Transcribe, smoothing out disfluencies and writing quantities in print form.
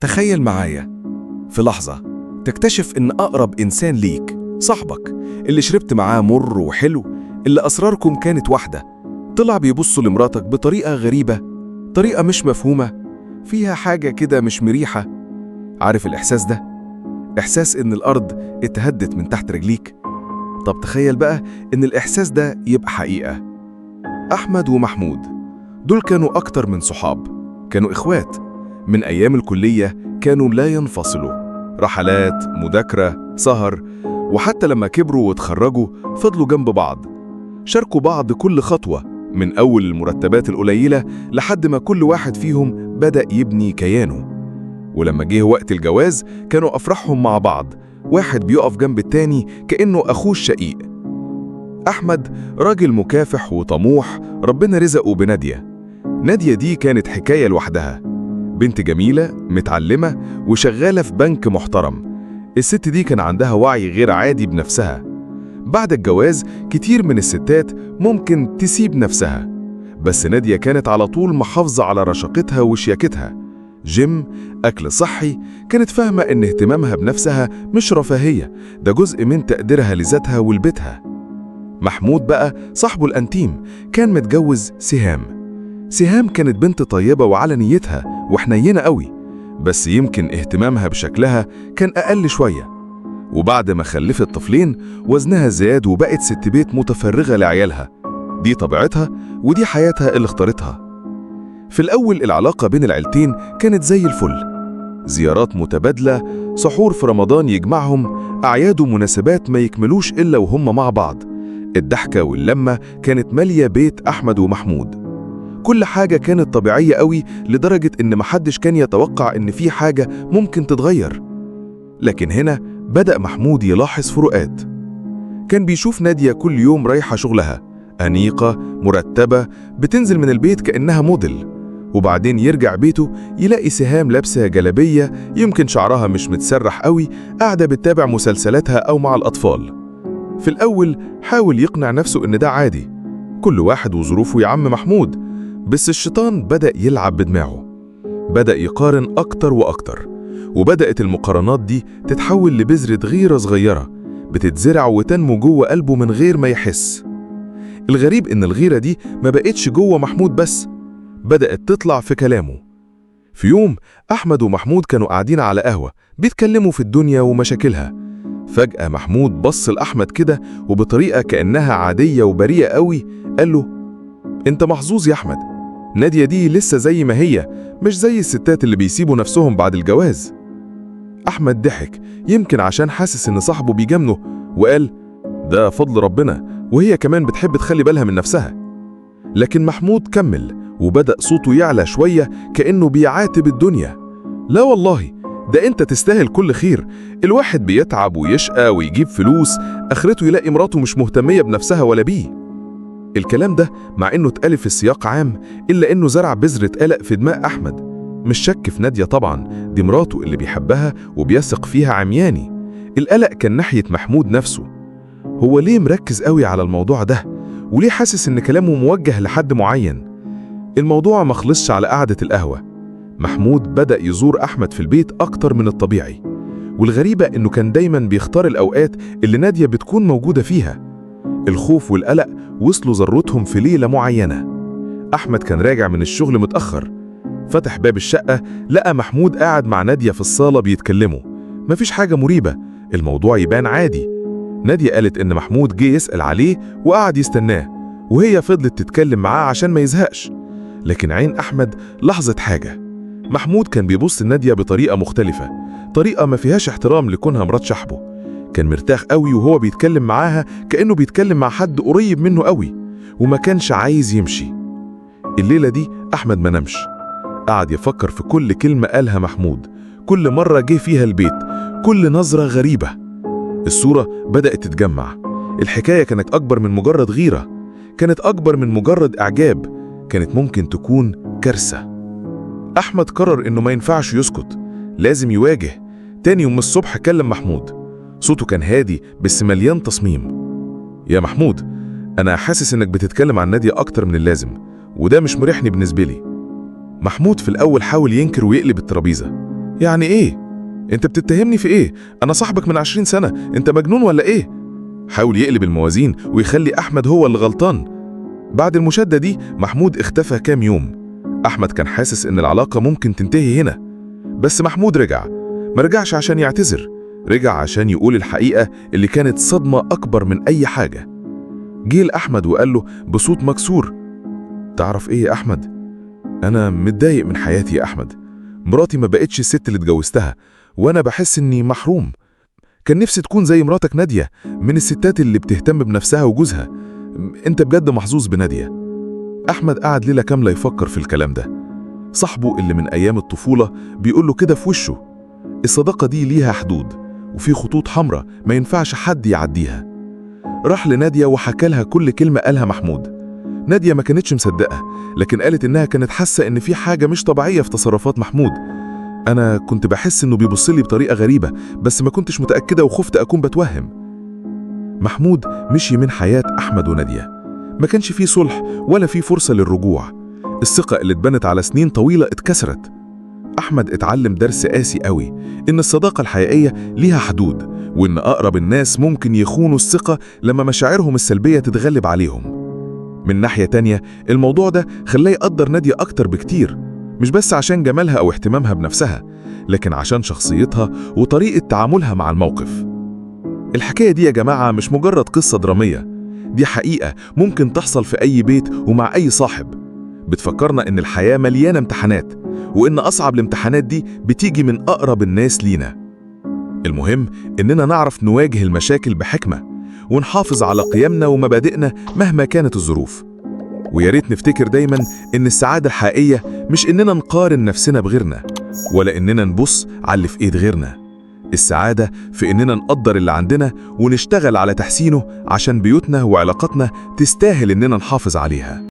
تخيل معايا في لحظة تكتشف إن أقرب إنسان ليك صاحبك اللي شربت معاه مر وحلو، اللي أسراركم كانت واحدة، طلع بيبص لمراتك بطريقة غريبة، طريقة مش مفهومة، فيها حاجة كده مش مريحة. عارف الإحساس ده؟ إحساس إن الأرض اتهدت من تحت رجليك. طب تخيل بقى إن الإحساس ده يبقى حقيقة. أحمد ومحمود دول كانوا أكتر من صحاب، كانوا إخوات. من أيام الكلية كانوا لا ينفصلوا، رحلات، مذاكرة، سهر، وحتى لما كبروا وتخرجوا فضلوا جنب بعض، شاركوا بعض كل خطوة، من أول المرتبات القليلة لحد ما كل واحد فيهم بدأ يبني كيانه. ولما جه وقت الجواز كانوا أفراحهم مع بعض، واحد بيقف جنب التاني كأنه أخوه الشقيق. أحمد راجل مكافح وطموح، ربنا رزقه بنادية. نادية دي كانت حكاية لوحدها، بنت جميلة متعلمة وشغالة في بنك محترم. الست دي كان عندها وعي غير عادي بنفسها. بعد الجواز كتير من الستات ممكن تسيب نفسها، بس نادية كانت على طول محافظة على رشاقتها وشياكتها، جيم، أكل صحي. كانت فاهمة إن اهتمامها بنفسها مش رفاهية، ده جزء من تقديرها لذاتها ولبيتها. محمود بقى صاحبه الأنتيم كان متجوز سهام. سهام كانت بنت طيبة وعلى نيتها وحنينة قوي، بس يمكن اهتمامها بشكلها كان أقل شوية. وبعد ما خلفت طفلين وزنها زاد وبقت ست بيت متفرغة لعيالها. دي طبيعتها ودي حياتها اللي اختارتها. في الأول العلاقة بين العيلتين كانت زي الفل، زيارات متبادلة، سحور في رمضان يجمعهم، أعياد ومناسبات ما يكملوش إلا وهم مع بعض. الضحكة واللمة كانت مالية بيت أحمد ومحمود. كل حاجة كانت طبيعية قوي لدرجة إن محدش كان يتوقع إن في حاجة ممكن تتغير. لكن هنا بدأ محمود يلاحظ فروقات. كان بيشوف نادية كل يوم رايحة شغلها، أنيقة، مرتبة، بتنزل من البيت كأنها موديل. وبعدين يرجع بيته يلاقي سهام لابسة جلابية، يمكن شعرها مش متسرح قوي، قاعدة بتتابع مسلسلاتها أو مع الأطفال. في الأول حاول يقنع نفسه إن ده عادي، كل واحد وظروفه يا عم محمود. بس الشيطان بدأ يلعب بدماغه، بدأ يقارن أكتر وأكتر، وبدأت المقارنات دي تتحول لبذرة غيرة صغيرة بتتزرع وتنمو جوه قلبه من غير ما يحس. الغريب إن الغيرة دي ما بقتش جوه محمود بس، بدأت تطلع في كلامه. في يوم أحمد ومحمود كانوا قاعدين على قهوة بيتكلموا في الدنيا ومشاكلها. فجأة محمود بص لأحمد كده، وبطريقة كأنها عادية وبريئة قوي قال له: أنت محظوظ يا أحمد، نادية دي لسه زي ما هي، مش زي الستات اللي بيسيبوا نفسهم بعد الجواز. أحمد ضحك، يمكن عشان حاسس إن صاحبه بيجامله، وقال: ده فضل ربنا، وهي كمان بتحب تخلي بالها من نفسها. لكن محمود كمل وبدأ صوته يعلى شوية كأنه بيعاتب الدنيا: لا والله، ده أنت تستاهل كل خير. الواحد بيتعب ويشقى ويجيب فلوس، آخرته يلاقي مراته مش مهتمية بنفسها ولا بيه. الكلام ده مع إنه اتقال في سياق عام، إلا إنه زرع بذرة قلق في دماغ أحمد. مش شك في نادية طبعا، دي مراته اللي بيحبها وبيثق فيها عمياني. القلق كان ناحية محمود نفسه. هو ليه مركز قوي على الموضوع ده؟ وليه حاسس إن كلامه موجه لحد معين؟ الموضوع ما خلصش على قعدة القهوة. محمود بدأ يزور أحمد في البيت أكتر من الطبيعي، والغريبة إنه كان دايما بيختار الأوقات اللي نادية بتكون موجودة فيها. الخوف والقلق وصلوا ذروتهم في ليلة معينة. أحمد كان راجع من الشغل متأخر، فتح باب الشقة لقى محمود قاعد مع نادية في الصالة بيتكلموا. مفيش حاجة مريبة، الموضوع يبان عادي. نادية قالت إن محمود جه يسأل عليه وقعد يستناه، وهي فضلت تتكلم معاه عشان ما يزهقش. لكن عين أحمد لاحظت حاجة، محمود كان بيبص لنادية بطريقة مختلفة، طريقة ما فيهاش احترام لكونها مرات شحبه. كان مرتاح قوي وهو بيتكلم معاها كأنه بيتكلم مع حد قريب منه قوي، وما كانش عايز يمشي. الليلة دي أحمد ما نامش، قعد يفكر في كل كلمة قالها محمود، كل مرة جه فيها البيت، كل نظرة غريبة. الصورة بدأت تتجمع. الحكاية كانت أكبر من مجرد غيرة، كانت أكبر من مجرد إعجاب، كانت ممكن تكون كارثة. أحمد قرر إنه ما ينفعش يسكت، لازم يواجه. تاني يوم الصبح كلم محمود. صوته كان هادي بس مليان تصميم. يا محمود، أنا حاسس إنك بتتكلم عن نادية أكتر من اللازم، وده مش مريحني بالنسبة لي. محمود في الأول حاول ينكر ويقلب الترابيزة. يعني إيه؟ أنت بتتهمني في إيه؟ أنا صاحبك من 20 سنة، أنت مجنون ولا إيه؟ حاول يقلب الموازين ويخلي أحمد هو اللي غلطان. بعد المشادة دي محمود اختفى كام يوم. أحمد كان حاسس إن العلاقة ممكن تنتهي هنا، بس محمود رجع. ما رجعش عشان يعتذر، رجع عشان يقول الحقيقة اللي كانت صدمة أكبر من أي حاجة. جه لأحمد وقال له بصوت مكسور: تعرف إيه يا أحمد؟ أنا متضايق من حياتي يا أحمد. مراتي ما بقتش الست اللي اتجوزتها، وأنا بحس إني محروم. كان نفسي تكون زي مراتك نادية، من الستات اللي بتهتم بنفسها وجوزها. أنت بجد محظوظ بنادية. أحمد قعد ليلة كاملة يفكر في الكلام ده. صاحبه اللي من أيام الطفولة بيقول له كده في وشه. الصداقة دي ليها حدود، وفي خطوط حمراء ما ينفعش حد يعديها. راح لنادية وحكى لها كل كلمة قالها محمود. نادية ما كانتش مصدقة، لكن قالت إنها كانت حاسة إن في حاجة مش طبيعية في تصرفات محمود. أنا كنت بحس إنه بيبص لي بطريقة غريبة، بس ما كنتش متأكدة وخفت أكون بتوهم. محمود مشي من حياة أحمد ونادية. ما كانش فيه صلح ولا فيه فرصة للرجوع. الثقة اللي اتبنت على سنين طويلة اتكسرت. أحمد اتعلم درس قاسي قوي، إن الصداقة الحقيقية ليها حدود، وإن أقرب الناس ممكن يخونوا الثقة لما مشاعرهم السلبية تتغلب عليهم. من ناحية تانية، الموضوع ده خلاه يقدر نادية أكتر بكتير، مش بس عشان جمالها أو اهتمامها بنفسها، لكن عشان شخصيتها وطريقة تعاملها مع الموقف. الحكاية دي يا جماعة مش مجرد قصة درامية، دي حقيقة ممكن تحصل في أي بيت ومع أي صاحب. بتفكرنا إن الحياة مليانة امتحانات، وإن أصعب الامتحانات دي بتيجي من أقرب الناس لينا. المهم إننا نعرف نواجه المشاكل بحكمة، ونحافظ على قيمنا ومبادئنا مهما كانت الظروف. ويا ريت نفتكر دايما إن السعادة الحقيقية مش إننا نقارن نفسنا بغيرنا، ولا إننا نبص على اللي في إيد غيرنا. السعادة في إننا نقدر اللي عندنا ونشتغل على تحسينه عشان بيوتنا وعلاقاتنا تستاهل إننا نحافظ عليها.